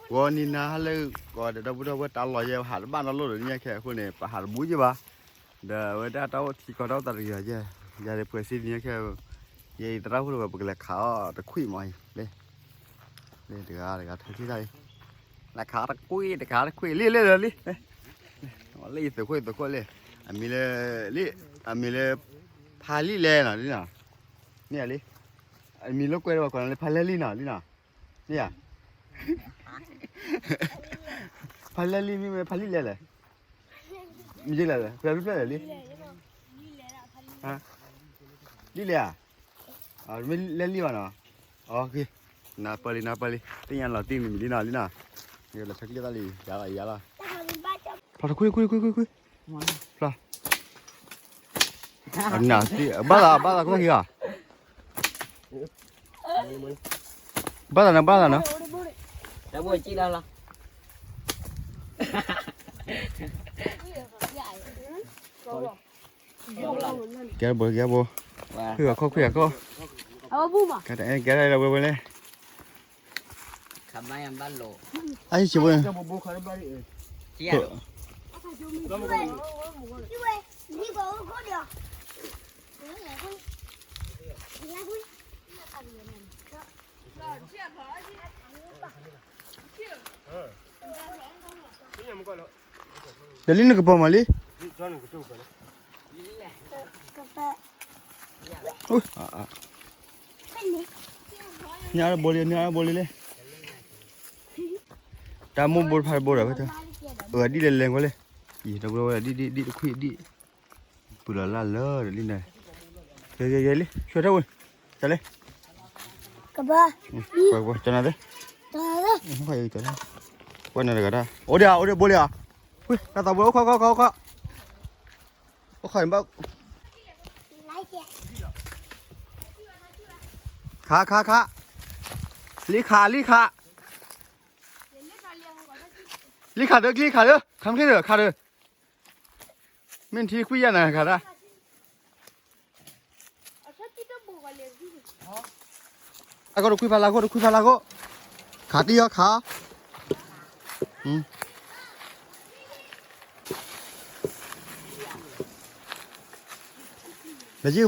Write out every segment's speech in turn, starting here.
ဂီၤနံၤနၤဟါလၢဂီၤဒီး ဒီပုၢ်ဒီဝဲၢ် တၢ်လီၢ်ယဲ ပဟးတဘၣ်နီတလီၢ်ဒီး နံၣ်ညါခဲအဃိန့ၣ် ပဟးတဘူးယဲဘၣ်. ဒီးအဝဲဒၣ်တၢ်အိၣ်ထံကီၢ်တၢ်အိၣ်သးတဂ့ၤအီၤယဲ, ယၤဒီးပှဲၤစ့နံၣ်ညါခဲ, ယဲအံၤသရၣ်ဖိတဝဲ ပကလဲၤခးအီၣ်တခွံၣ်မးအံၤ, လၢ, လၢတဂၤတဂၤထီၣ်ထံၣ်တၢ်အံၤ, လဲၤခးတခွံၣ်တခါတခွံၣ်လံလၢလၢလံ, လၢယသုးခိၣ်သုးခိၣ်လံ, အမံၤလၢ, လံ, အမံၤလၢ, ဖါလံလဲၣ်နီၤလံနီၤ, မ့ၢ်ဧါလံ, အမံၤလၢကွဲးတဝဲကိးလၢဖါလၢလံနီၤလံနီၤ, မ့ၢ်ဧါ ဖါလၢလံမ့ၢ်မ့ၢ်ဖါလံလဲၣ်လဲၣ်, မ့ၢ်လဲၣ်လဲၣ် ဖဲဖျဲၣ်လဲၣ်လံ, လံလဲၣ်ဧါ, မ့ၢ်လဲၣ်လံဘၣ်နီၤ, နၢ်ပၢၢ်လံ နၢ်ပၢၢ်လံ သ့ၣ်ညါလီၤတံၢ်မံၤလံနီၤလံနီၤ, လီၤဆၢကျၢၢ်သးလံ ယၤလီၤယၤလီၤ, ဖျါတခွံခွံခွံခွံခွံ, ဖျါ နၤသ့ ဘၣ်သး ဘၣ်သး ကဘၣ်က့ၤဧါ, ဘၣ်သးနၤ ဘၣ်သးနၤ, ကဲဘိ ကဲဘိ, ခွံဂၤခီ ခွံဂၤခီ, ကဲတၢ်အဲၣ် ကဲတၢ်အဲၣ်လီၤဝဲဝဲလဲၣ်, အဟံၣ်ဆံးဘိ ဒီးလံနကပီၤမးလံ, နဘိလံ နဘိလံလဲၣ်, တၢ်မိၢ်ဘိတဖၣ်တဘိဒီး, အဒံၣ်လဲၤလဲၤကွၢ်လဲၣ်, အံၤ ဒ်လဲၤလဲၤကွၢ်လဲၣ်ဒ်တခွံဒ်, ပုၢ်လီၤလၢ်လၢဒီးလံနၤ, ဂဲၤဂဲၤဂဲၤလံ ဆှၢထီၣ်ဝဲ, တၢ်လဲၣ်, ကဘၣ်, ကနၤသ့, ကွၢ်နၤတဂၤတၢ် အိၣ်ဒံးဧါ အိၣ်ဒံးဘိလံဧါ, ဝံၤ တၢ်သးဘိ အိၣ်ခီ အိၣ်ခီ အိၣ်ခီ, အိၣ်ခီန့ၣ်ဘၣ်, ခး ခး ခး, လံခး လံခး, လံခးဒီး လံခးဒီး ခါမ့ၢ်ဒီး ခးဒီး, မ့ၢ်ထံခွံယၤနၤခးတၢ် အကတခွံဖးလၢခိၣ် တခွံဖးလၢခိၣ်, ခးတံၢ်အီၤခး, နယုၢ်ဘျီ,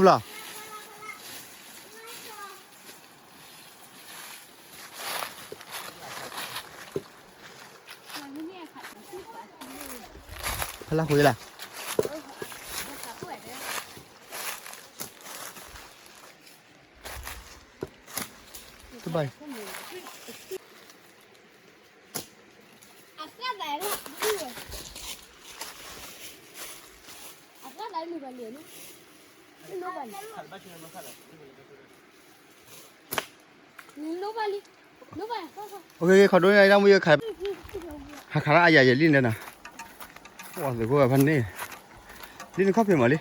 ဖဲလၢဃိလၢ်, တဘၣ် ခီဒိၣ်န့ၣ် တၢ်မူယခး, ဟးခးလၢအယၤယဲလံန့ၣ်နီၤ, ဝဲသုးခိၣ်ဖးန့ၣ်, လံနခီၣ်ဖံးမးလံ,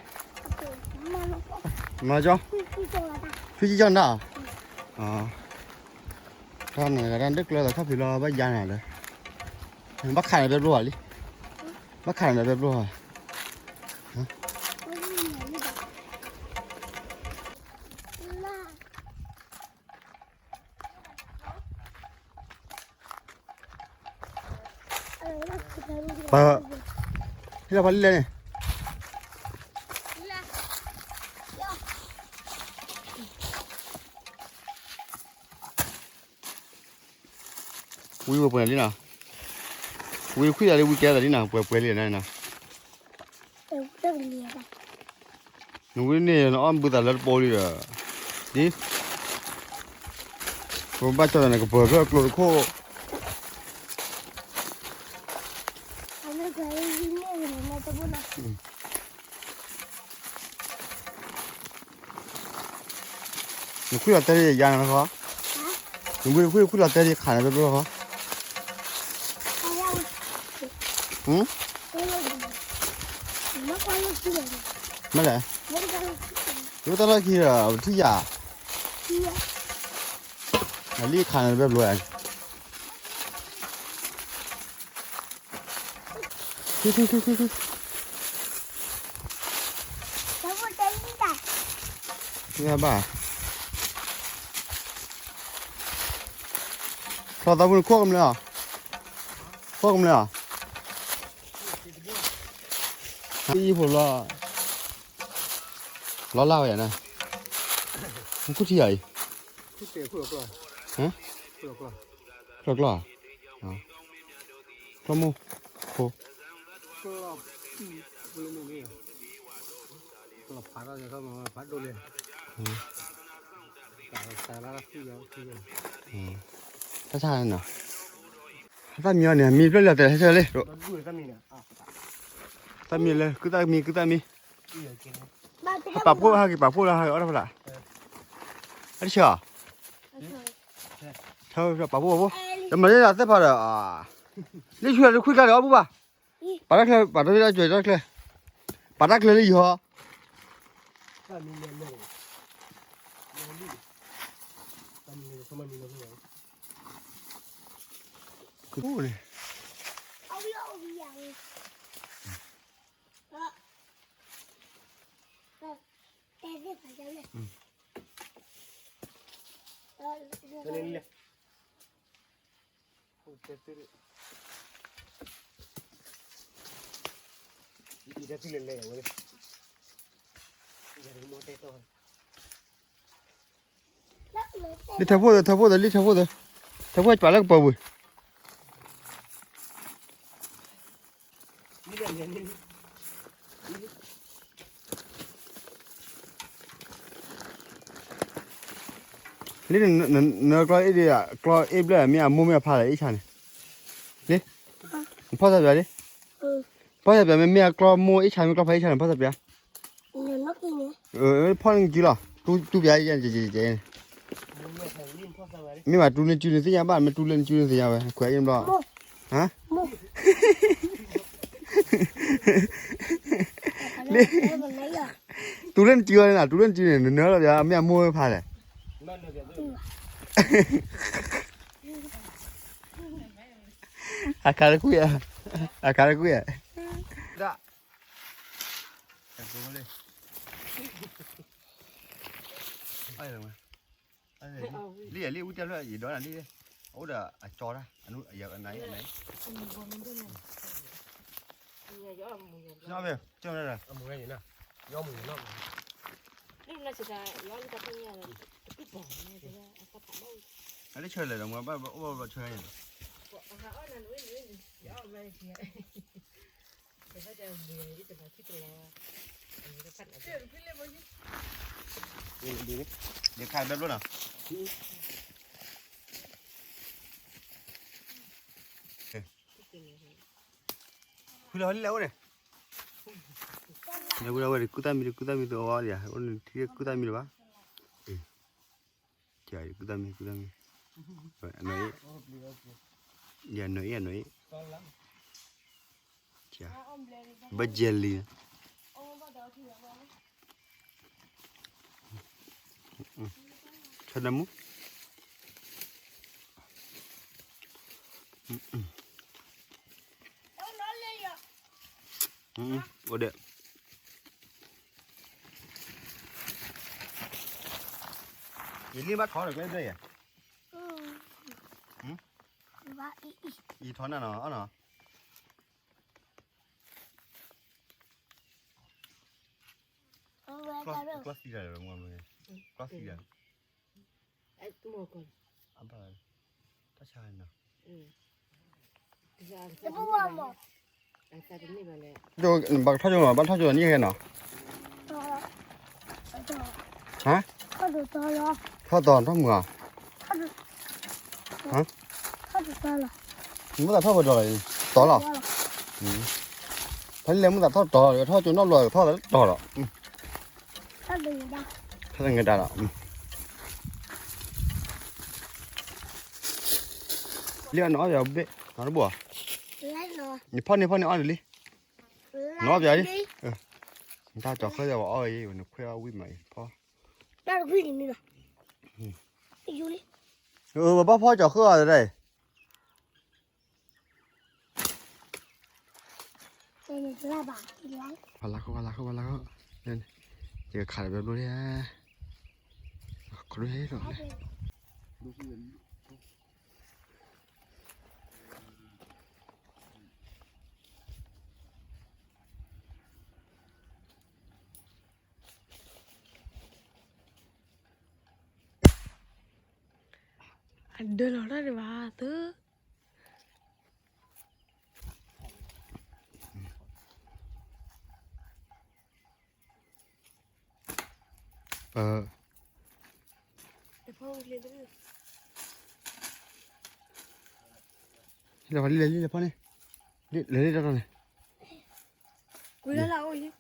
မၤကၠီ, ဖံကၠီနၤ, တၢ်နၤတၢ်ဒၢကျၢၤသးခီၣ်ဖံးလီၤ ဘၣ်ယါနၤလၢ, ဘၣ်ခးနၤဘဲဘျိဧါလံ, ဘၣ်ခးနၤဘဲဘျိဧါ ပှၤ, ဟ့ၣ်လီၤပှၤလံလဲၣ်န့ၣ်, ဝံၤပှဲၤပှဲၤလံနီၤ, ဝံၤခွံသးလံ ဝံၤကဲသးလံနီၤ ပှဲၤပှဲၤလံနီၤ, နဝံၤန့ၣ် နအီၣ်ဘုသးလၢတပိလံဒီး, ဒ်, ပဘၣ်ကၠီသးန့ၣ် ကပၢၤဖျၢၣ်ကျိတခိၣ် နခွံလီၤတဲာ်ယၤနၤလီၤခီ, နဝံၤခွံခွံလီၤတဲာ်ယခးနၤဘဲဘျီလီၤခီ, မ့ၢ်လဲၣ်, ယတၢ်လီၢ်ခံဒီး ပထံၣ်ယၤ, အလံၣ်ခးနၤဘဲဘျီဧါ ဘၣ်, ထီၣ်သးပူၤနခိၣ်ကမျၢၢ်, ဖီကမျၢၢ်ဧါ, ဟံၣ်ဖိလီၤ, လီၤလၢ်ဝဲယၤန့ၣ်, မူခိၣ်ထံၣ်ယၤအံၤ, ကျီၢ်ကျီၢ်, ကျီၢ်မိၢ်, ဖိ, တၢ်ဆါန့ၣ်နီၤ, တၢ်မံၤအီၤန့ၣ် မံၤဖျၢၣ်လၢတဲဟဲဆၢလံ, တၢ်မံၤလၢ ကုသၣ်မံၤ ကုသၣ်မံၤ, ဟးပာ်ဖှိၣ်ဟးက့ၤပာ်ဖှိၣ်လၢဟးအီၣ်တၢ်ဖဲဒၣ်, အတဆၢ, ပာ်ဖှိၣ်ပာ်ဖှိၣ်, တမၤလၢသ့ၣ်ဖးဒီး, လၢဆူၣ်တခွံကျါဒီးအီၣ်ဘူၣ်ဘၣ်, ပာ်တၢ်ချၢ ပာ်တၢ်ချၢ တၢ်ချၢ, ပာ်တၢ်ချၢလၢယဟီ, န့ၣ် လံထၢဖှိၣ်သၢ ထၢဖှိၣ်သၢ လံထၢဖှိၣ်သၢ, ထၢဖှိၣ်ပာ်လၢကပီၤပူၤ, လံ, နကျီအ့ၣ်ဒံး, ကျီအ့ၣ်ဘျဲၣ် မ့ၢ်အမိၢ်မ့ၢ်အဖါလဲၣ် အ့ၣ်ဆါန့ၣ်, လံ, နဖီၣ်သးပျးလံ, ဖီၣ်သးပျး မ့မ့ၢ်အကျီမိၢ်အ့ၣ်ဆါ မ့ၢ်ကျီဖါအ့ၣ်ဆါန့ၣ် ဖီၣ်သးပျး, ဖီၣ်န့ၢ်ကစုလီၤ, တူပျး, မ့ၢ်ဘၣ်တူလၢနစုန့ၣ်သ့ၣ်ညါဘၣ် မ့ၢ်တူလၢနစုန့ၣ်သ့ၣ်ညါဝဲ ခွဲးအံၤဘျီ, လံ, တူလၢနစုန့ၣ် တူလၢနစုန့ၣ် နနၢလီၤပျး မ့ၢ်အမိၢ်ဖါလဲၣ်, အခါတကွံာ်, အခါတကွံာ်, ဒၣ်, လံ, လံဝံတၢ်ဖျၢၣ် ယဒိးနၤလံ, အအိၣ်ဒီးအကၠီတၢ်, အနံၤ, အလၢဆၢလဲၣ်ဒီး မ့ၢ်ဘၣ်အိၣ်ဘၣ်ဆၢန့ၣ်, ယခါဘဲဘျိနီၤ, ဖုလီၤလံလၢအိၣ်န့ၣ်, ဝဲဒၣ်ဝဲဒၣ် ကုသၣ်မံၤ ကုသၣ်မံၤ သုအီၤဒီး အိၣ်န့ၣ်ထံၣ်ကုသၣ်မံၤလၢၤဘၣ်, ကုသၣ်မံၤ ကုသၣ်မံၤ, အနီၢ်အ့ၣ်, ယနီၢ်အ့ၣ် အနီၢ်အ့ၣ်, ဘၣ်ယဲလံ, ဆၢနၢမူ, အိၣ်ဒီး, ယလံဘၣ်ထီၣ်ဒီးကျဲဘျဲၣ်ယၤ, ယထီၣ်နၤနီၤ, အနီၤ, ကျီသံဒၣ်, ကျီသံဒၣ်, အဘၣ်, တၢ်ဆါနီၤ, ဘၣ်ထီၣ်ကၠိနီၤ ဘၣ်ထီၣ်ကၠိန့ၣ်ဂ့ၤနီၤ, ဟါ, ထီၣ်တီၤထီၣ်မုာ်ဧါ, ဟါ, မ့ၢ်သးထီၣ်ပဒီးလီၤ, တီၤလီၤ, ဖဲလဲၣ်မ့ၢ်သးထီၣ်တီၤ, ထီၣ်ကၠိနီတဘျီထီၣ်လီၤ, ထီၣ်တငဒါလီၤ, လံအနီၢ်အီၣ်ယၤဘ့ၣ် နီတဘိၣ်, နဖီၣ်န့ၢ်ဖီၣ်န့ၢ်အီၣ်န့ၣ်လံ, နီၢ်အီၣ်ပျးလံ, နတၢ်ကၠီၤဃၢယၤဝဲအီၣ်အံၤ နခွဲးအီၣ်ဝံၣ်မးအံၤဖီၣ်, ဘၣ်ဖီၣ်ကၠီၤဃၢအီၤတဒၣ်အံၤ, လၢခီလၢခီလၢခီ, ယကခးလၢဘဲဘျိလံ, ခီဒိၣ်ဟဲလီၤ, လၢ လၢ လၢ လၢ လၢ လၢ လၢ လၢ ဒၢလီၤတၢ်ဒံးဘၣ်သၢ လံလံလံလံဖီန့ၣ်, လဲၤလံတၢ်တၢ်န့ၣ်, ကွၢ်လၢလၢအိၣ်လံ,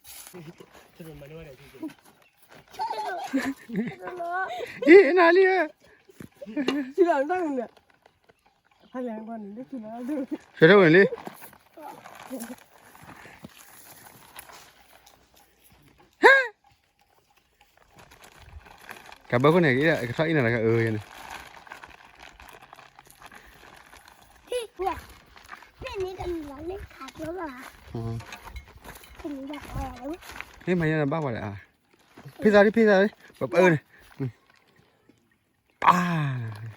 အ့ၣ် နၤလံ, ဆၢထၢၣ်ဝဲလံ, ကဘၢခိၣ်န့ၣ် ကထီၣ်အံၤနၤလၢကအၢယဲန့ၣ်, မ့ၢ်မၤယဲနဘၣ်ဝဲလဲၣ်, ဖ့သးဒ် ဖ့သးဒ် ပပၢန့ၣ်, ပၢ်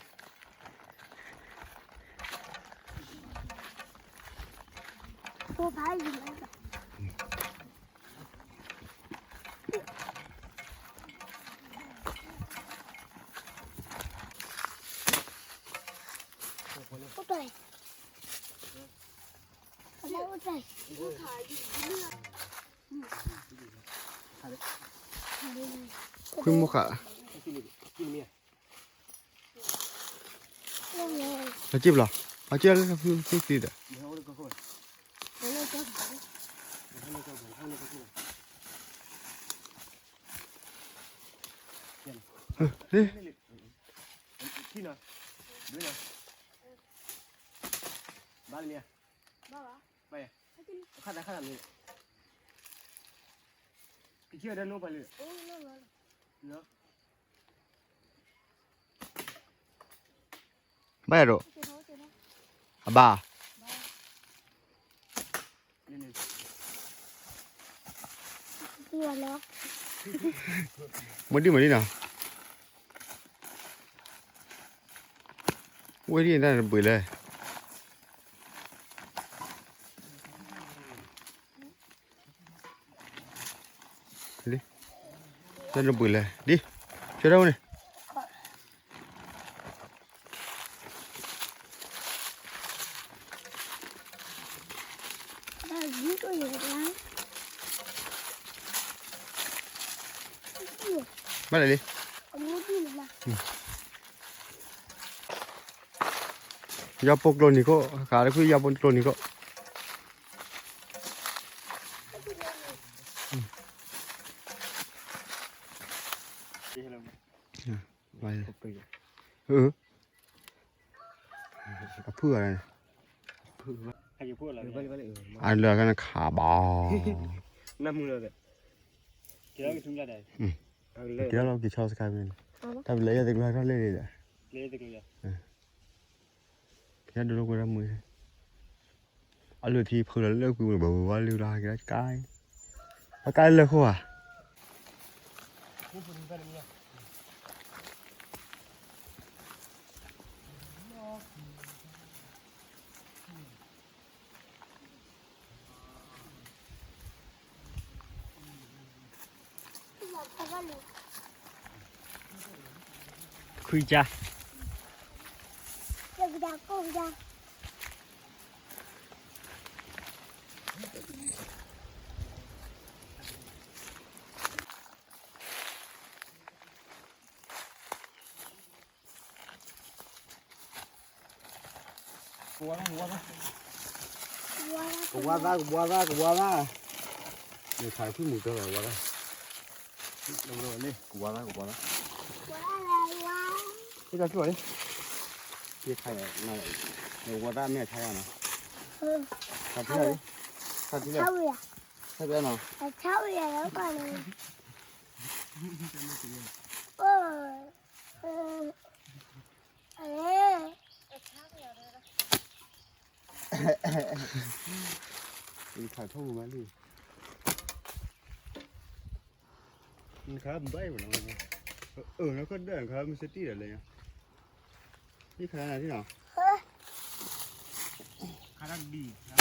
ခွံမိၢ်ဃာ်, အစံၣ်ဘျီ, အစံၣ်လၢဖုဖုဖုဒီး, ဘၣ်ယၤဒိၣ်, အဘၣ်, မ့ၢ်ဒ်မ့ၢ်ဒ်နီၤ, ဝဲဒ်တၢ်တဘှံးလဲၣ် လံ, တၢ်တဘှံးလဲၣ် ဒ်, ဆၢထၢၣ်ဝဲန့ၣ်, ဘၣ်လဲၣ်လံ, ယီၤပိာ်ကျိနံၤခိၣ်, ဃးတခွံယီၤပိာ်ကျိနံၤခိၣ်, အဖုၣ်ဂၤန့ၣ်, အလၢာ်ကနခးဘၣ်, ကဲလီၤက့ၤဆီစခါမ့ၢ်, တၢ်ပလၢယဲၢ်တကျိၤထီၣ်လဲၣ်ဒီး, ကဲဒိၣ်လၢကွဲဒၣ်မုၢ်, အလုၢ်ထံဖုလီၤလၢကွံာ်ဝဲဘၣ်ဝဲလၢလီၤကဲကါ, အကါလၢဃိဧါ ခွံကါ ကဝါသၣ် ကဝါသၣ် ကဝါသၣ် ကဝါသၣ်, န့ၣ်ခးဖုၣ်မူတၢ်လီၤ ကဝါသၣ်, ကဝါသၣ် ကဝါသၣ်, ဟ့ၣ်တၢ်ဆူၣ်အီၤလံ, ယခါ, ကဝါသၣ်မ့ၢ်အဆါယၤနီၤ, ဆါထံလံ, ဆါထံလံ, ဆါထံလံနီၤ, ဆါဝံၤယၤလီၤပှၤန့ၣ်, ခးထီၣ်မူမးလံ, နခးဘၣ်အံၤမးနီၤ, အၢ နခီၣ်ဒၢၣ် နခးမ့ၢ်စတံၢ်ဒီးလဲၣ်ညါ, ယခးနၤထံၣ်နီၤ, ခ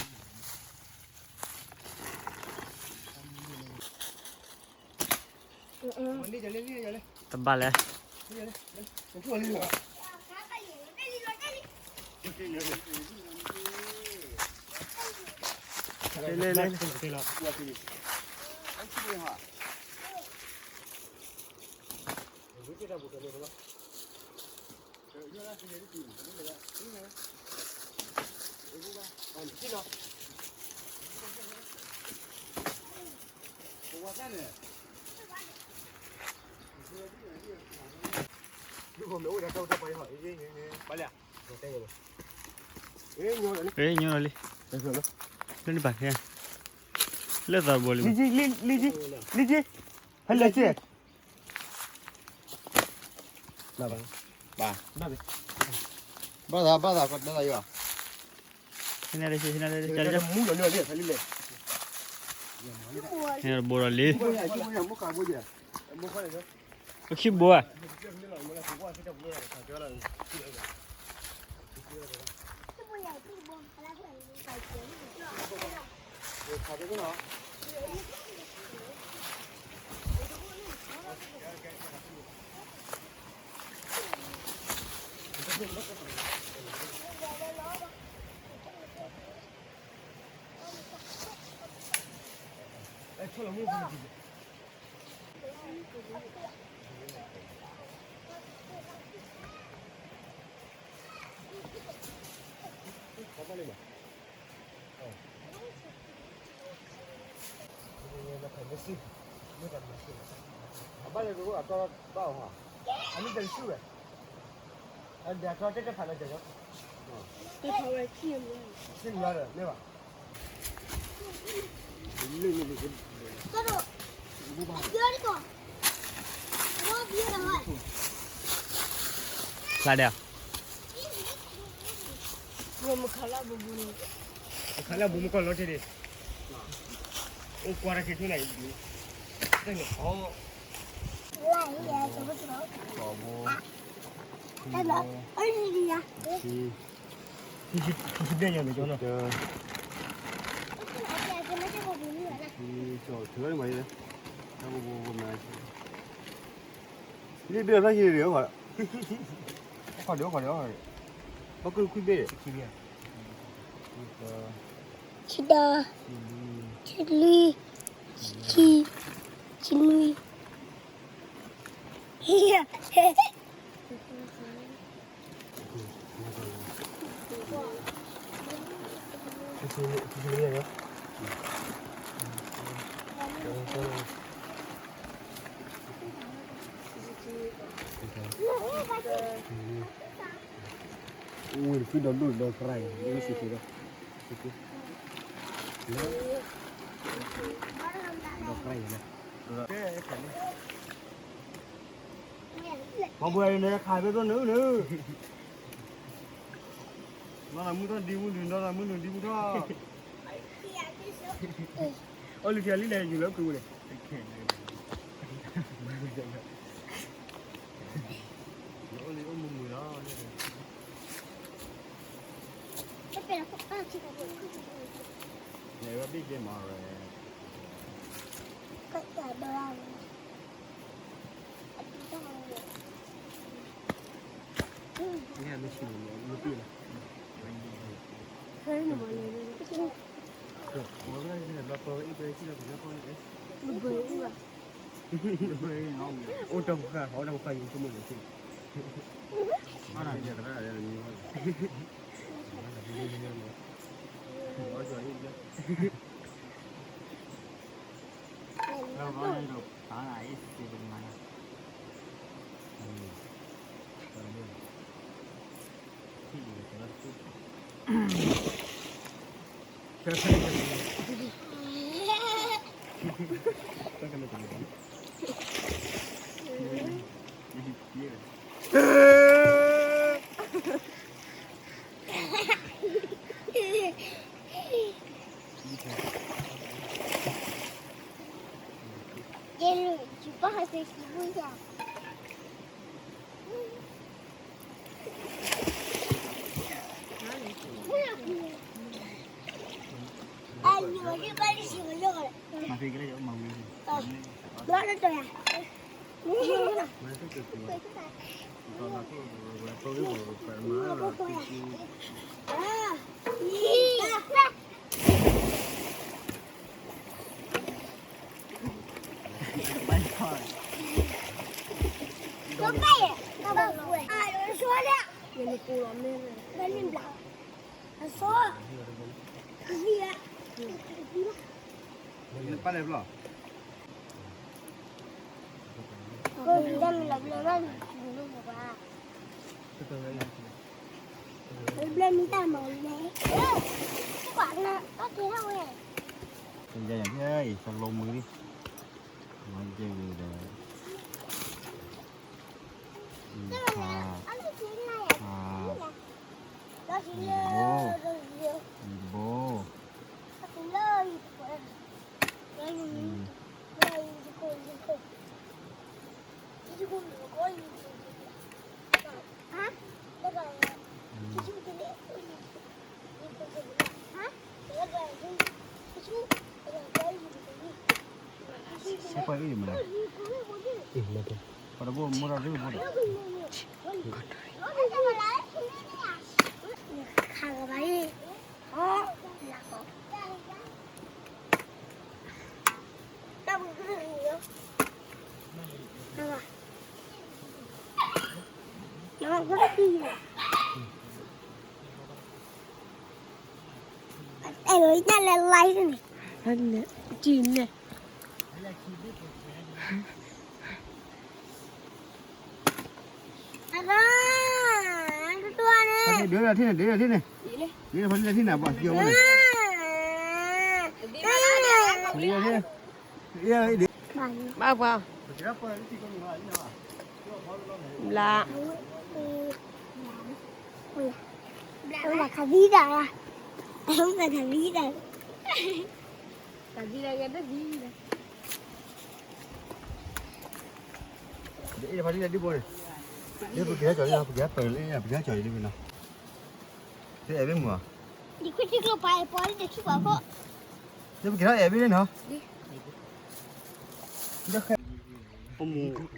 းတၢ်ဒံး တဘၣ်လဲၣ်, လၢ လဲၤ လဲၤ လဲၤ လဲၤ ညိလီၤလံ, လၢနပာ်ခဲ, လၢသးဘိလံ, လံက့, လံက့, လံက့, ဟဲလဲၤက့, ဘၣ်သး ဘၣ်သး ဘၣ်သးယွၤ, ဟဲနၤလၢက့, ဟဲနၤလၢက့, ဟဲဘိလီၤလံ, ပခံဘိဧါ. ဖျါဒဲး, ခးလၢအဘူးမကီၢ်လီၤတ့ၢ်ဒံး, အိၣ်ကွၢ်တၢ်ခံထူၣ်နၤအံၤ, တဘိ, ခံဘိ, ခံဆံဘျဲၣ်ညါန့ၣ်, ခံဆံ, လံဘ့ၣ်ဖျါဟံၣ်ဒံး, အိၣ်ခိးဒံး, အိၣ်ခိးဒံး, ဘၣ်ကရူၢ်ခွံဘ့ၣ်, ခံဘ့ၣ်, ခံဒီ, ခံလွံၢ်, ခံ, ခံနွံ, ဝံၤတဖုဒီးဒိၣ်ဒီးကြၢ်အံၤ, ဒ်စံးက့ဒီး, ဒီးကြၢ်အံၤလီၤ. ပှၤဘှဲးန့ၣ် ခးဖဲသိနုၤနုၤ, နီၢ်သးမုၢ်ထီၣ်ဒံမုၢ်နုၤ, နီၢ်သးမုၢ်နုၤဒံမုၢ်ထီၣ်, အီၣ်လံၤထံလံၤလဲၣ် ယူၤလၢကွံာ်ဝဲန့ၣ်, အိၣ်လံၤအိၣ်မုာ်မုာ်လီၤ. အိၣ်တၢ်ဖိဃာ် အိၣ်တၢ်ဖိဃာ် ယဆိကမိၣ်န့ၣ်, ကိးလီၤမ့ၢ် ဘဲလံဘျး အစီ ကသံၣ် ပၢ်လဲၤဘျီ ဘျဲမံတၢ်မၤလဲၣ် ကွၢ်နၤ တၢ်ကဲထီၣ်ဝဲ ကယဲၢ်ယဲၢ် သးလိမုၢ်လံ မၤကဲဝဲဒီး ဖး ဖး ယံၤတဘိ ယံၤတဘိ စ့ပှၤအံၤမနုၤ ပှၤတဘိမိၢ်ဒီးရ့ၣ်ဘိဒီး ခါကဘၣ်အံၤ အဲၣ် လၢညါလဲၤ live န့ၣ် ကြည့်န့ၣ် ဒုးထီၣ်ထံၣ်န့ၣ် ဒုးထီၣ်ထံၣ်န့ၣ် ဒုးထီၣ်ထံၣ်န့ၣ် ဘၣ်ပှၤ ဘျါ ခါသံတၢ် ခါသံတၢ် ခါသံတၢ် ကဲတသံ ဒ်အံၤ ဖးဒ်လဲၣ်ဒ်ဘိန့ၣ် ဒ်ပကဟဲကၠီၤလံ ပကဟဲပၢၢ်လံ ပကဟဲကၠီၤလံနီၤ ဒ်အဲၣ်ဘ့ၣ်မူၤ ဒ်ခွံထံကျိပာ်အဲၣ်ပီၤလံ တဆူပာ်ဖီ ဒ်ပကဟဲအဲၣ်ဘ့ၣ်လံနီၤ ပမူၤ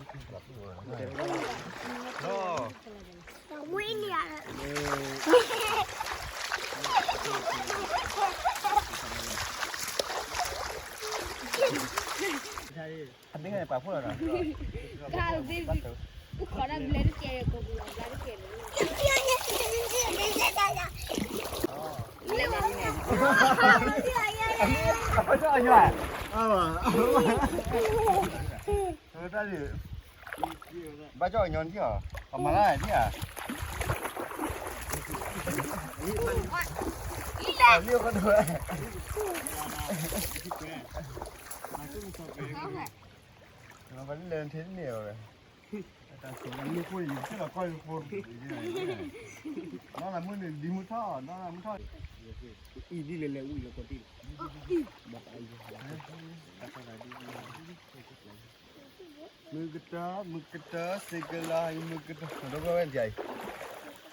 ဝဲန့ၣ် အသ့ၣ်ညါန့ၣ် ပာ်ဖှိၣ်လီၤဒီး ကါသ့ၣ် အိၣ်ခိးဒၣ်ဘျဲတကဲ ကိးပူၤလီၤဘျါတကဲန့ၣ် အဖီၣ်အယွၤ တၢ်လံ ဘၣ်ကၠီၣ်အညီနုၢ်ဧါ အမၤလၢနုၢ်ဧါ လံၣ်ကဒိၣ် ပလဲၤထံန့ၣ်ဝဲ တၢ်ဆိးလၢမ့ၢ်ဖိယံၤ ကၠီၣ်လီၤကီၢ်ယံၤဖိ နီၢ်လၢမုၢ်န့ၣ် ဒ်မုၢ်ထီၣ် နီၢ်လၢမုၢ်ထီၣ် အံၤဒ်လဲၣ်လဲၣ် ဝံၤလၢကီၢ်တံၢ် ဘၣ်တၢ်အံၤ မုၢ်ကတၢၢ် မုၢ်ကတၢၢ် စ့ကလါအံၤ မုၢ်ကတၢၢ် ဒီပုၢ်ဝဲၢ်ဒ်အံၤ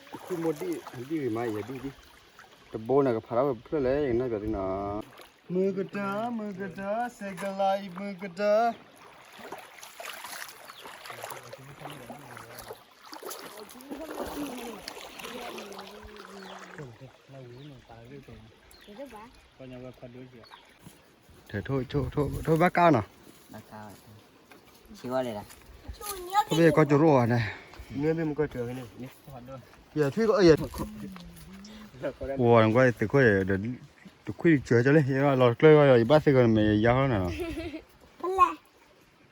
တခွံမိၢ်ဒံၣ် ဒံၣ်ဂ့ၤမး ယဒံၣ်ဒံၣ် တဘိန့ၣ် ကဖးထီၣ်ဝဲဖျၢၣ်လဲၣ် ယကနၣ်ပျးသ့နီၤ မုၢ်ကတၢၢ် မုၢ်ကတၢၢ် စ့ကလါအံၤ မုၢ်ကတၢၢ် ထိၣ် ထိၣ် ထိၣ်ဘၣ်ကါနီၤ ထိၣ်ဘၣ်ကါကၠိရိၣ်အီၤန့ၣ် ယထွံၣ်ကီး ယ ဝီၤနကွၢ်သုးခိၣ်ဒီး တခွံတစၢၤကၠီလံ ယလီၤကျၢၤ ယဘၣ်သ့ၣ်ကီးန့ၣ် မ့ၢ်ယယါလီၤနၤ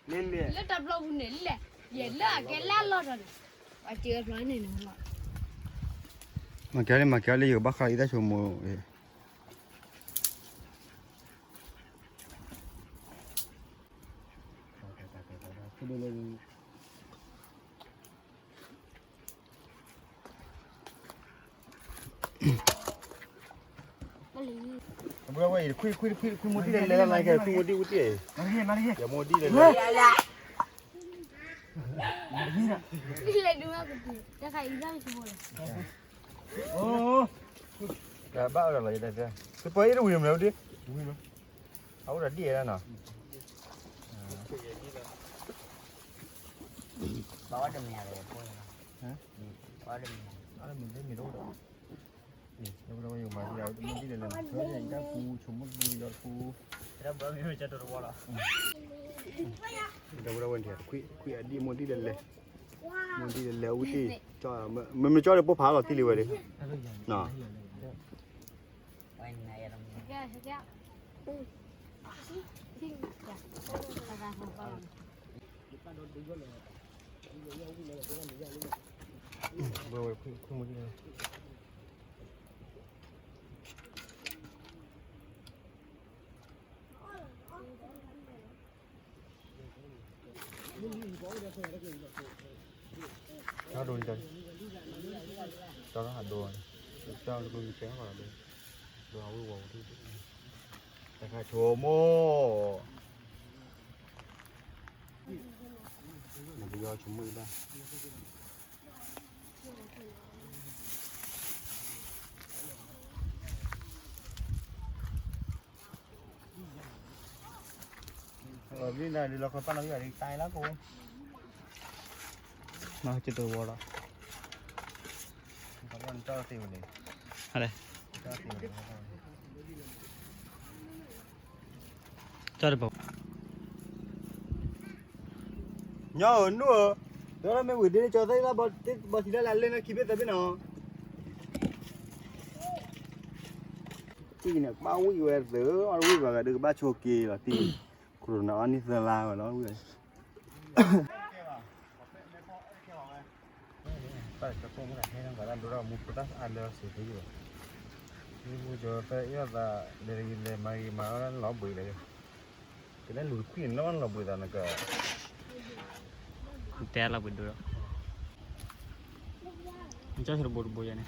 လီၤ လၢတၢ်ဘျီပူၤန့ၣ်လဲၣ် ယဲလၢအကဲလၢအလီၢ်ဒီးန့ၣ် အကဲအဖျီန့ၣ်န့ၣ်လီၤ မၤကဲလံ မၤကဲလံ ယကဘၣ်ဃးအံၤတၢ်ဆိကမိၣ် ခွံ ခွံ ခွံ ခွံမိၢ်ဒံၣ်လဲၣ်လဲၣ် ခွံမိၢ်ဒံၣ်လဲၣ်လဲၣ် ယမိၢ်ဒံၣ်လဲၣ်လဲၣ် ဘၣ်အီၤဒီးလီၤ ယတဲ စပီအံၤတဝံၤမနုၤဒ် အအိၣ်ဒီးဒ်အဲၣ်နီၤ ဘၣ်အီၤတမံၤလဲၣ် ဘၣ်အီၤတမံၤ အီၤတမံၤတမံၤတအိၣ်ဒီး ဒီးဝဲဒၣ်ဝဲန့ၣ် တခွံအဒံၣ်မိၢ်ဒံၣ်လဲၣ်လဲၣ် လဲၤဝံတံၢ်, မ့မ့ၢ်ကၠီဒီးပိၢ်ဖးလီၤတံၢ်လံဝဲဒၣ်, ကၠီဒိ, ကၠီဟးဒိ, ကၠီတကိဆဲးဃီလီၤ, ဒိအဝံၣ်ဝီၤ, တခါဆိမိၣ်, နပယီၤဆိမိၣ်ဒၣ် လီၤဘျံၣ်နၤဒုးလီၤခီပၣ်နီၣ်ဂံၢ်အီၤဒ်တၢ်လၢကိး, မၤကတဝီလီၤ, ကၠီသ့ဝဲန့ၣ်, ကၠီတပီၤ ညီဧၢ နူၢ်ဧၢ, ဒီးမ့ၢ်ဝံၤဒ်န့ၣ် ကၠီသ့ၣ်လၢဘီထံလၢ်လၢ်လၢနခံဘ့ၣ်သၢဘ့ၣ်နီၤ, တံၢ်န့ၣ် ကဘၣ်ဝံၣ်ဝဲသု, အီၣ်ဝံၣ်ဘၣ်ဂၤဒုးကဘၣ်ဆိးက့ၤလီၤတံၢ်, ခိၣ်နၢ်အီၣ်နံၣ်သၢလါဝဲလီၤဝံၣ်ဝဲ ပၢ်ကၠီကိၣ်မ့ၢ်တၢ်ဟဲနၤဘၣ်တၢ်ဒိၣ်ထီၣ်မူခိၣ်တၢ်အါလၢစ့ၢ်ကီး, မူခိၣ်ကၠီသၢအ့ၣ်သး, လဲၤလဲၤမၤဂ့ၤမၤအီၣ်လီၤဘှံးလၢ, ကနဲလူၤတခွံၣ်နီၢ်လီၤဘှံးသးနက, တဲလီၤဘှံးဒိၣ်ဒီး, ကၠီဆၢတဘိတဘိယၤန့ၣ်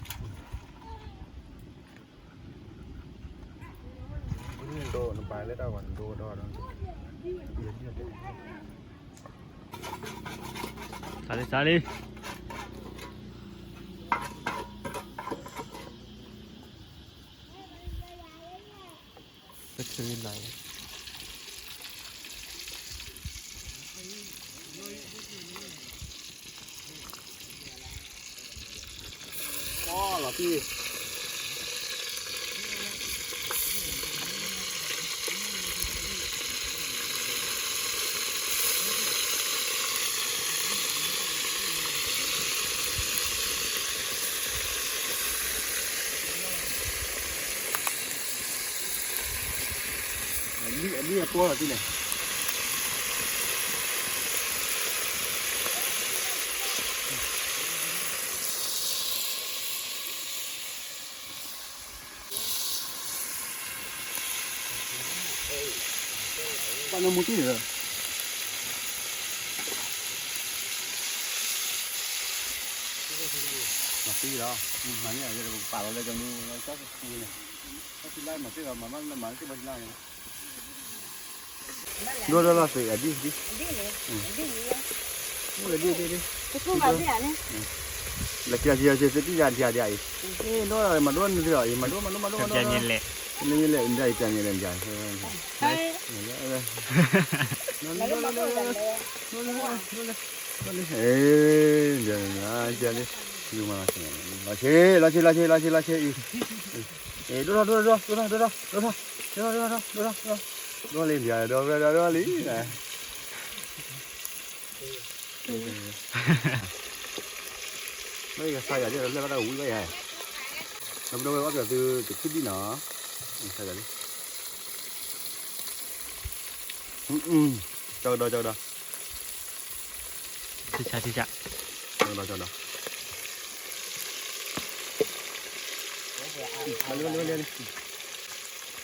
ဒိၣ်နပာ်လၢတၢ်ဂီၤနဒိၣ်ဒီး, စးလံစးလံ, ပထံၣ်လၢ်, လီၤတံၢ် အဒံၣ်အပီၢ်လီၤတံၢ်န့ၣ် ပှၤနမူတံၢ်န့ၣ်လီၤ, မၤတံၢ်လီၤ, မၤန့ၢ်အီၤ ပာ်လီၤလၢကမူလီၤ, တၢ်တထူန့ၣ်, တၢ်ထူလၢမၤတံၢ်လီၤ, မၤမၤလၢမၤလၢတံၢ်ဘၣ်ထံလၢန့ၣ် ဒိၣ်ဒိၣ်လီၤသ့အဒံၣ်ဒံၣ်, ဒံၣ်ဒံၣ်, လၢခံခံခံသ့တံၢ်ယၤဒံၣ်အံၤ, မၤဒိၣ်မၤဒိၣ်မၤဒိၣ်မၤဒိၣ်မၤဒိၣ်မၤဒိၣ်, မ့ၢ်လဲၣ်အံၤ ပျဲညဲလဲၣ်, မ့ၢ်လဲၣ်, လီၤဆ့ လီၤဆ့ လီၤဆ့ လီၤဆ့ လီၤဆ့အံၤ, ဒိၣ်ထီၣ် ဒိၣ်ထီၣ် ဒိၣ်ထီၣ် ဒိၣ်ထီၣ် ဒိၣ်ထီၣ် ဒိၣ်ထီၣ် ဒိၣ်ထီၣ် ဒိၣ်ထီၣ် ဒိၣ်ထီၣ် ဒိၣ်ထီၣ် ဒိၣ်ထီၣ် ဒိၣ်ထီၣ် ဒိၣ်ထီၣ်လံ ဒိၣ်ထီၣ် ဒိၣ်ထီၣ်လံ, မ့ၢ်ကစၢ်ယွၤဒ်လဲၣ်ဘၣ်တၢ်ဝံဘၣ်ယၤ, ဒီပုၢ်ဒီဝဲၢ်အီၣ်ပှၤသုတခုဒံၣ်နီၤ, ကစၢ်ယွၤလံ, ကဒီး ကဒီး, ထံဆါ ထံဆါ, ကဒီး ကဒီး, လၢလၢလၢလၢ,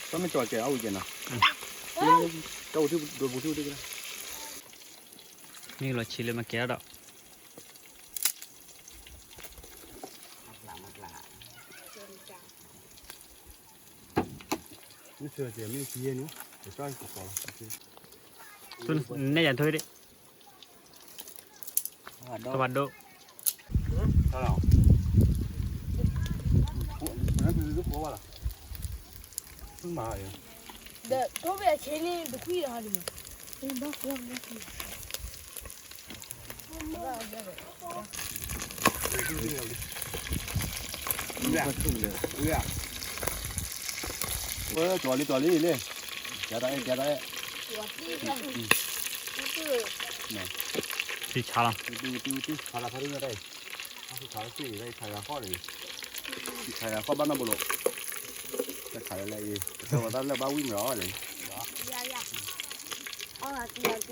တၢ်မ့ၢ်ကၠီကဲအီၣ်ဝံၤကဲနီၤ, တၢ်ဝံၤထံဒိးပူၤထံဝံၤထံကဲနီၤ, မ့ၢ်လီၤဆံးလၢမ့ၢ်ကဲအီၤဒီး မ့ၢ်ဆၢကဲမ့ၢ်ဆံးယဲၢ်န့ၣ်, ကစၢ်ကပီၤလီၤ, နဲၣ်ယၤထွဲဒၣ်, ကဘၣ်ဒိ, မၤ, ဒီးထိၣ်ဖျဲးဆ့န့ၣ် တခွံၣ်လီၤဟီဒ်မး, ဝဲ ကၠီလံ ကၠီလံလံ, ကၠီတၢ်အဲၣ် ကၠီတၢ်အဲၣ်, မ့ၢ် ထံဆါလီၤ, ထံဆါလီၤဖးဒိၣ်န့ၣ်တၢ်အံၤ, ထံဆါလီၤစ့ၢ်ကီး ထံဆါလီၤဃီၣ်န့ၣ်, ထံဆါလီၤဃီၣ်ဘၣ်နီၢ်ဘိလိာ်, တၢ်ခးလၢလဲၣ်အံၤ ပတဲဝဲတၢ်လၢဘၣ်ဝံၣ်မးလီၤလဲၣ်, ပှၤဒ်အဒ်ဒ်အဒ်စ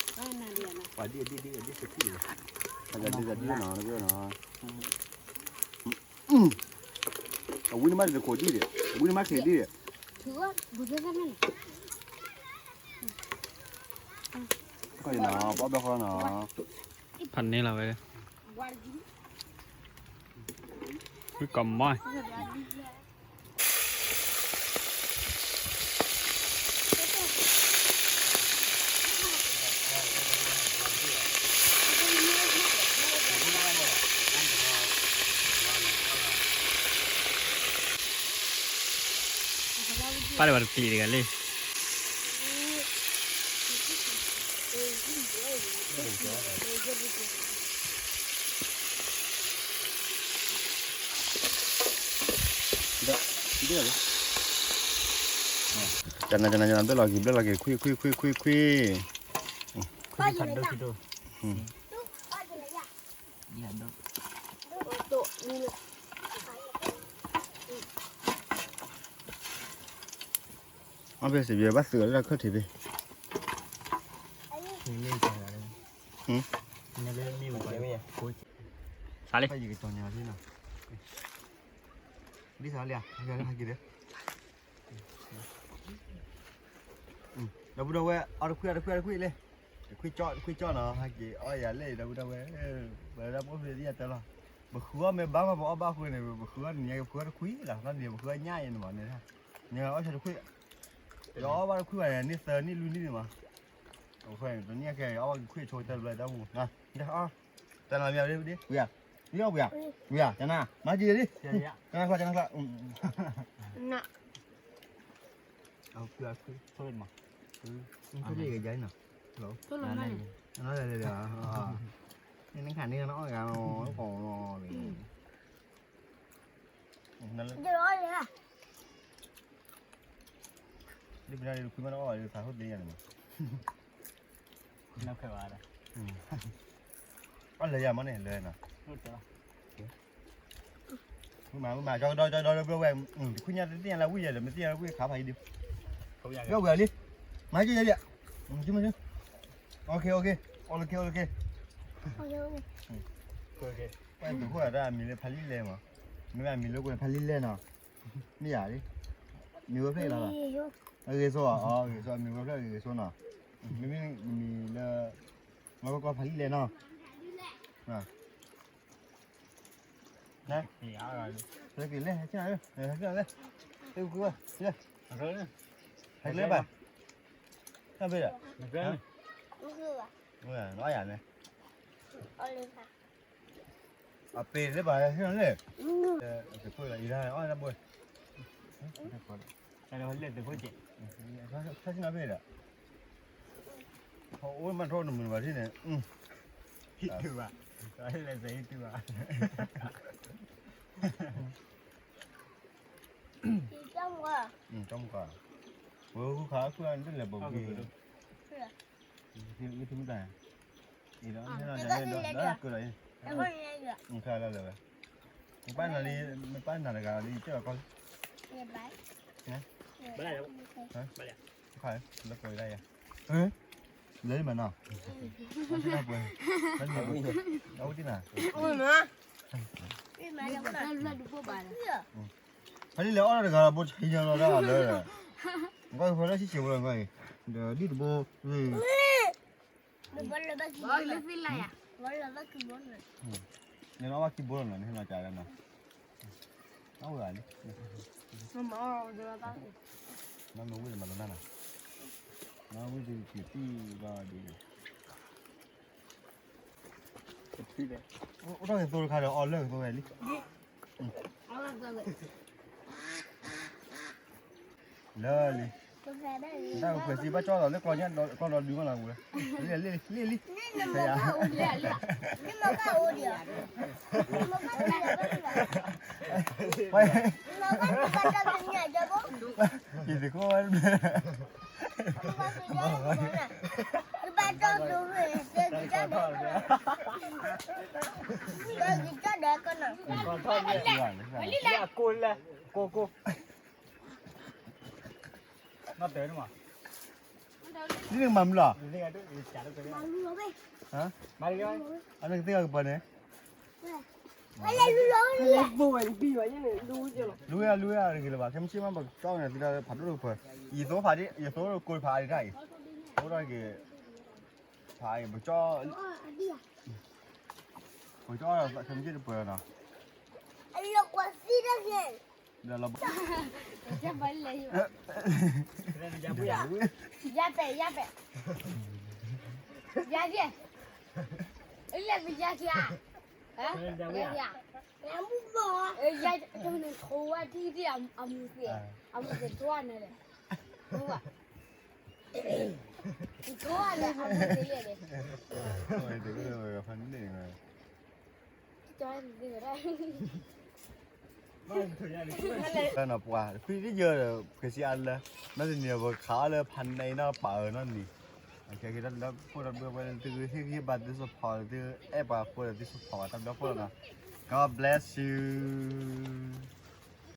ထံၣ်န့ၣ်, ပှၤဒ်အဒ်ဒ်နီၤ, အဝံၣ်န့ၣ်မးတခိးဒ်န့ၣ်, အဝံၣ်န့ၣ်မးချ့ဒ်န့ၣ်, ခီနီၤ ပီၣ်ဘၣ်ဃီနီၤ, ဖးန့ၢ်လီၤဝဲ, ဝံၣ်ကီးမီၢ် ပၢ်လၢပှၤတပျံၤတဂၤလံ, ကနၤကနၤကနၤ ဘျဲၣ်လီၤက့ၤ ဘျဲၣ်လီၤက့ၤ ခွံခွံခွံခွံခွံ, ခွံဖးဒိၣ်ဖးဒိၣ်, အဖဲစံးဘၣ်သုးလၢခၢၣ်ထံးဖဲ, စးလံ, ဒ်စးလံ, ဟဲက့ၤဒီး ဒီပုၢ်ဒီဝဲၢ် အီတခွံအီတခွံအီတခွံလဲၣ်, တခွံကၠီတခွံကၠီနီၤ ဟဲက့ၤအီၣ်ယၤလဲၣ် ဒီပုၢ်ဒီဝဲၢ်, ပှၤလၢတၢ်ဖိဖဲသ့ၣ်ညါတၢ်လီၤ, ပဃုအီၣ်မ့ၢ်ဘၣ်မး ပအီၣ်ဘၣ်အဃိန့ၣ် ပဃုအီၣ်တနံၤညါ ပဃုအီၣ်တခွံလီၤ နီၢ်ဒံးပဃုအီၣ်ညၣ်အံၤန့ၣ်မးန့ၣ်, ညါအီၣ်ဆၢတခွံ, ယအီၣ်ဘၣ်တခွံဘၣ်န့ၣ် န့ၢ်သၢနံၣ်လွံၢ်နံၣ်န့ၣ်မး, အဃိန့ၣ် တနံၣ်ညါခဲအံၤ အီၣ်ဘၣ်ကခွံဆိတၢ်ဘျီတၢ်ပူၤ, တၢ်လီၤမ့ၢ်ဝဲဒ်, ဝံၤဧါ, ဝံၤဧါ, ဝံၤဧါ, ကနၤ, မၤက့ၤလံ, ကနၤကျီ ကနၤကျီ, နခးန့ၢ်နီၤ, ဒ်ပနၢ်ဒ်ခွံမးနအီၣ်ဘၣ်ဒ်သးဟိၣ်သ့ယၤန့ၣ်မး, အီၣ်လၢယၤမးန့ၣ် လၢနီၤ, မ့ၢ်မၤ မ့ၢ်မၤ ကၠီကဒီး ကၠီကဒီး လၢပျိဝဲ, တခွံညါတသ့ၣ်ညါလၢဝံၣ်ယၤဒီး မ့ၢ်သ့ၣ်ညါလၢဝံၣ်ယၤဒီး ပျိဝဲလံ, မၤက့ၤယၤလံ, မၤက့ၤ, အိၣ်လၢက့ၤ အိၣ်လၢက့ၤ, ပှၤသုးခိၣ်အတၢ်အမံၤလၢဖးလံလဲၣ်မး, မ့ၢ်မ့ၢ်အမံၤလၢကွဲးဖးလံလဲၣ်နီၤ, မ့ၢ်ယၤလံ, မံၤဝဲဖျၢၣ်အံၤလီၤ, အဂ့ၤစိအီၤ အဂ့ၤစိ အမံၤဝဲဖျၢၣ်အဂ့ၤစိနီၤ, မ့မ့ၢ်မံၤလၢ မၤကီကီဖးလံလဲၣ်နီၤ, လဲၤက့ၤလဲၣ်, ဟဲက့ၤလဲၣ်, ဟဲက့ၤလဲၣ်, ဟဲက့ၤလဲၣ်ဘၣ်, တၢ်ဘ့ၣ်ဒီး, နအီၣ်ယၤန့ၣ်, အပ့ၤလၢဘၣ်ဟဲက့ၤလဲၣ်, တခိၣ်လီၤ အံၤဒၣ်အီၣ်တၢ်ဘိ, လဲၤတခိၣ်ကဲး, ဆါဆံနီၤဖဲဒီး, အိၣ်မးထီၣ်တမုာ်ဘၣ်ထံၣ်န့ၣ်, ဟံၣ်တုၤဘၣ်, လဲၤစဲဟံၣ်တုၤဘၣ်, ကၠီမူၤ, ဝဲဃုခါခုၣ်န့ၣ်တလဲၤဘိးဘံ, ထံမတၤ, အံၤဒီး, ကလီၤအံၤ, မ့ၢ်ပၢ်နၤလံ, မ့ၢ်ပၢ်နၤတဂၤလံ ကၢ်လီၤကီလံ, လၢကိးဒၣ်ယၤ, လၢမနီၤ, အဝဲတနၤ, ဖဲလံလဲၤအီၣ်တဂၤဘိထံညါလီၤဒၣ်လၢ, ကွၢ်ဖဲလၢဆံးဆံးဖိလီၤကွၢ်အံၤ, ဒီးဒ်တဘိ, နအီၣ်ဘၣ်ခံဘိလီၤနီၤ နဟဲလီၤကးလီၤနီၤ, အဝဲဂၤလံ, မ့ၢ်ဝံၣ်တမၤလီၤနၤနီၤ, မ့ၢ်ဝံၣ်တက့ၤတံၢ်ဘၣ်ဒ်, အိၣ်ထီၣ်က့ၤသိတခါဒီး အီၣ်လၢကသိဝဲလံ, လၢလံ, တၢ်ကကွဲးစံးဘၣ်ကၠီလီၤလၢကျီညါ ကျီဒီးဒုးမးလီၤဝဲ, လံလံလံလံ, ယသကိးဝဲ, ဘၣ်ကၠီဒိၣ်ဝဲ ဒီးယကဒီးကနၣ်. အကိၢ်လဲၣ်, ကိၢ်ကိၢ်, နီၢ်တဲန့ၣ်မး, ဒ်န့ၣ်မၤမုာ်လီၤ, အနကသ့ၣ်ဂၤကပၤန့ၣ်, လူဝဲလူဝဲအဂ့ၤလၢၤဘၣ်, ခဲမုၢ်ဆ့ၣ်မး ပကကၠီန့ၣ် သုတၢ်ဖးဒိၣ်တကပၤ, ယသိဖးဒ်, ယသိကိးဖးဒ်တၢ်အံၤ, အိၣ်ဒၣ်က့ၤ, ဖးအံၤ ပကၠီ, ပကၠီခဲမုၢ်ဆ့ၣ်တပၤနီၤ, အလီၤကွၢ်သံတက့ၢ်, ဒီးလီၤ, ယါပဲာ် ယါပဲာ်, ယါက့ၤ, လဲၤပယါက့ၤဧါ, ယါက့ၤဧါ, ယါက့ၤ, ထိဝဲဒ်ဒ်အမူၤသ့ၣ်, အမူၤသ့ၣ်ထိဝဲန့ၣ်လဲၣ်, ထိဝဲ, ထိဝဲလဲၣ် အမူၤသ့ၣ်လဲၣ်န့ၣ်, ကၠီန့ၣ်ပှၤ ခွံတယၢၢ်ဒီး ဖဲစံးအါလၢ, နီၢ်တနံၤဒီး ပခးအီၣ်လၢဖးနံနီၢ်ပာ်အၢနီၢ်တနံၤ, ကဲက့ၤတၢ်ဘျုးဖိတၢ်ဘျုးဝဲလၢသုဟ့ၣ်ဂံၢ်ဘါသု support သုအဲၣ်ပှၤဖိဒီးသု support ပှၤတၢ်ဘျုးဖိလီၤနီၤ, God bless you.